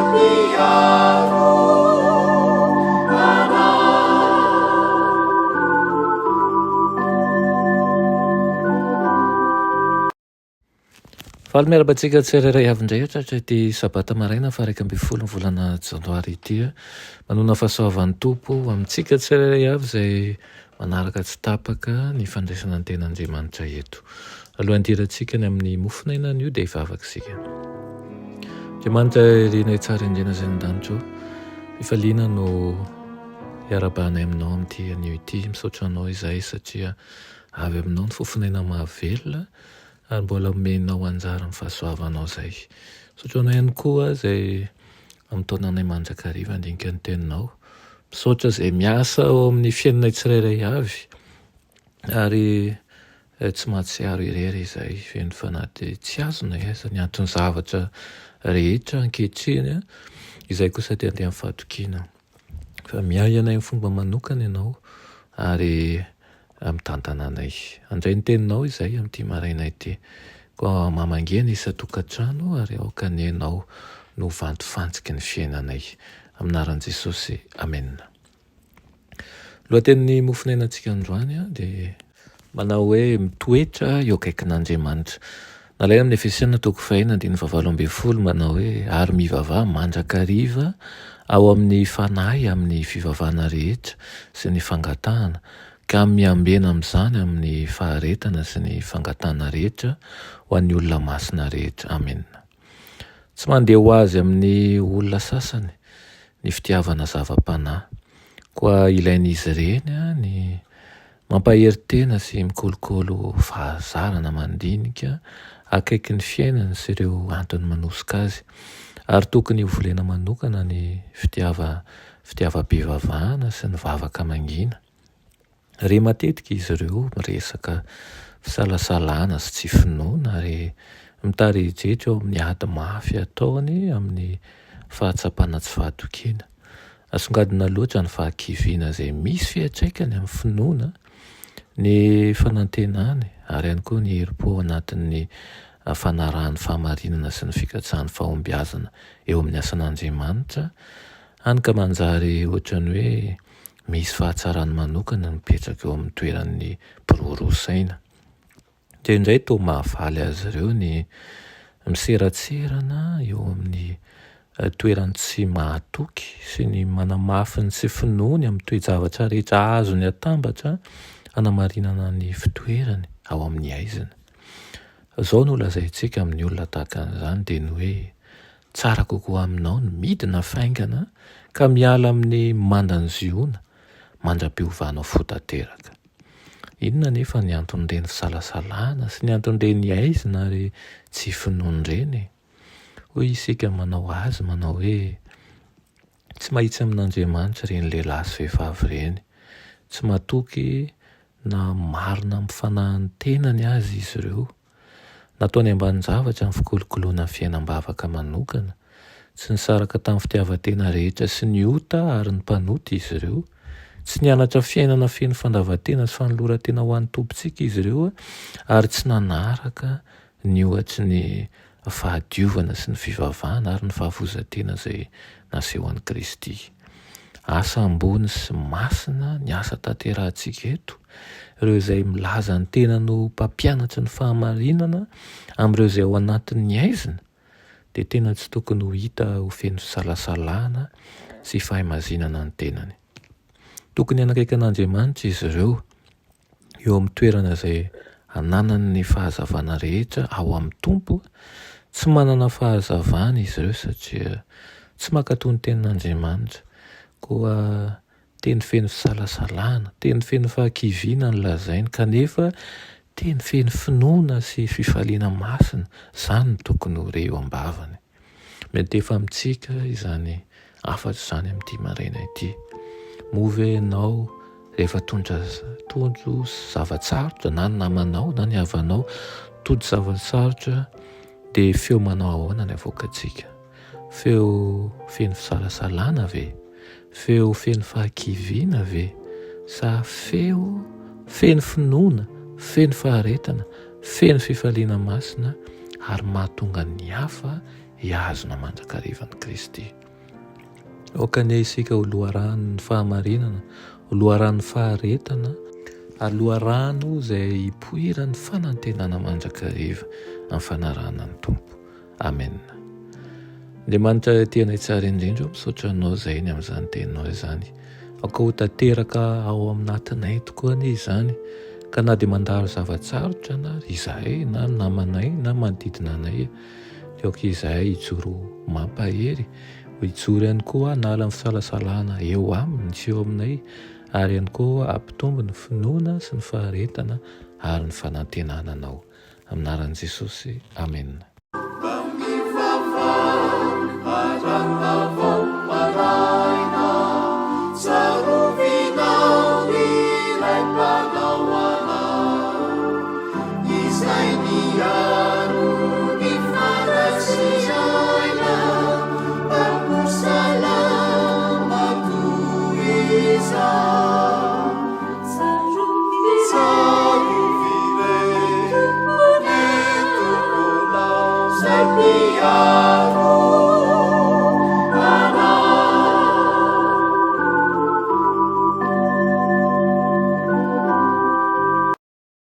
Mpiaro anay. Faly miarahaba antsika tsirairay avy indray hatratra ity sabata maraina faha 11 ny volana janoary ity. Manona fahasoavan'ny Tompo ho amintsika tsirairay avy izay manaraka tsy tapaka ny fandraisana ny ten'Andriamanitra eto. Alohan'ny hidirantsika ny amin'ny mofon'aina anio dia hivavaka isika. Andriamanitra irinay tsara indrindra izay any an-danitra ô, fifaliana no iarahabanay aminao amin'ity anio ity. Misaotra anao izahay satria avy aminao ny fofon'aina mahavelona ary mbola omenao anjara amin'ny fahasoavanao izay. Misaotra anao ihany koa izay mitaona anay mandrakariva handinika ny teninao. Misaotra izay miasa ao amin'ny fiainanay tsirairay avy ary tsy mahatsiaro irery izay feno fanahy tsy azonay aiza ny anton'ny zavatra rehetra ankehitriny izay kosa dia andeha amin'ny fahatokiana. Fa miahy anay amin'ny fomba manokana Ianao ary mitantana anay. Handray ny Teninao izay amin'ity maraina ity. Koa mamangia ny isan-tokantrano ary aoka anie Ianao no vantofantsiky ny fiainanay. Amin'ny anaran'i Jesosy, Amena. Lohatenin'ny mofonainantsika androany dia manao hoe mitoetra eo akaikin'Andriamanitra. Nalaina amin'ny Efesiana toko fahena andininy fahavalo ambin'ny folo manao hoe ary mivavaha mandrakariva ao amin'ny fanahy amin'ny fivavahana rehetra sy ny fangatahana ka miambena amin'izany amin'ny faharetana sy ny fangatahana rehetra ho an'ny olona masina rehetra. Amena. Tsy mandeha ho azy amin'ny olona sasany ny fitiavana zava-panahy. Koa ilain'izy ireny ny mampahery tena sy mikolokolo fahazarana mandinika akaiky ny fiainany sy ireo antony manosika azy. Ary tokony hovolena manokana ny fitiava fitiavam-pivavahana sy ny vavaka mangina. Re matetika izy ireo miresaka fisalasalana sy tsy finoana ary mitaredretra eo amin'ny ady mafy ataony amin'ny fahatsapana tsy fahatokiana. Asongadina loatra ny fahakiviana izay misy fiantraikany amin'ny finoana, ny fanantenany ary ihany koa ny herim-po ao anatin'ny fanarahany fahamarinana sy ny fikatsahany fahombiazana eo amin'ny asan'Andriamanitra, hany ka manjary ohatran'ny hoe Misy fahatsarany manokana mipetraka eo amin'ny toeran'ny mpiroaroa saina. Indraindray toa mahafaly azy ireo ny miseratserana eo amin'ny toerany tsy mahatoky sy ny manamafy ny tsy finoany amin'ny toe-javatra rehetra azony atambatra hanamarinana ny fitoerany ao amin'ny haizina. Izao no lazaintsika amin'ny olona tahaka an'izany dia ny hoe Tsara kokoa aminao ny midina faingana ka miala amin'ny mandan'i Ziona mandra-piovanao fo tanteraka. Inona anefa ny anton'ireny fisalasalana sy ny anton'ireny haizina ary tsy finoana ireny? Hoy isika manao azy manao hoe, Tsy mahitsy amin'Andriamanitra ireny lehilahy sy vehivavy ireny. Tsy matoky na marina amin'ny fanahin'ny tenany aza izy ireo. Nataony ambanin-javatra ny fikolokoloana ny fiainam-bavaka manokana. Tsy nisaraka tamin'ny fitiavan-tena rehetra sy ny ota ary ny mpanota izy ireo. Tsy nianatra fiainana feno fandavan-tena sy fanoloran-tena ho an'ny Tompontsika izy ireo ary tsy nanaraka ny ohatry ny fahadiovana sy ny fivavahana ary ny fahafoizan-tena izay nasehon'i Kristy. Asa ambony sy masina ny asa tanterahantsika eto. Ireo izay milaza ny tenany ho mpampianatry ny fahamarinana amin'ireo izay ao anatin'ny haizina dia tena tsy tokony ho hita ho feno fisalasalana sy fahaimazinana ny tenany. Tokony hanakaiky an'Andriamanitra izy ireo eo amin'ny toerana izay ananany ny fahazavana rehetra ao amin'ny Tompo, tsy manana fahazavana izy ireo satria tsy mankatò ny tenin'Andriamanitra. Koa teny feno fisalasalana, teny feno fahakiviana no lazainy, kanefa teny feno finoana sy fifaliana masina, izany no tokony ho re eo am-bavany. Miantefa amintsika izany hafatra izany amin'ity maraina ity. Moa ve ianao rehefa tondra tojo zava-tsarotra na ny namanao na ny havanao tojo zava-tsarotra dia feo manao ahoana ny avoakantsika? Feo feno fisalasalana ve? Feo feno fahakiviana ve? Sa feo feno finoana, feno faharetana, feno fifaliana masina ary mahatonga ny hafa? hihazona mandrakariva an'i Kristy. Aoka anie isika ho loharanon'ny fahamarinana, ho loharanon'ny faharetana, ary loharano izay hipoiran'ny fanantenana mandrakariva amin'ny fanarahana ny Tompo. Amena. Andriamanitra Ray tia anay tsara indrindra ô, misaotra Anao izay ny amin'izany teninao izany. Aoka ho tanteraka ao aminatinay tokoa anie izany, ka na dia mandalo zava-tsarotra na izahay na ny namanay na manodidina anay, dia aoka izahay hijoro mampahery, hijoro ihany koa hanala ny fisalasalana eo aminy sy eo aminay, ary ihany koa hampitombo ny finoana sy ny faharetana ary ny fanantenana Anao. Amin'ny anaran'i Jesosy, amena.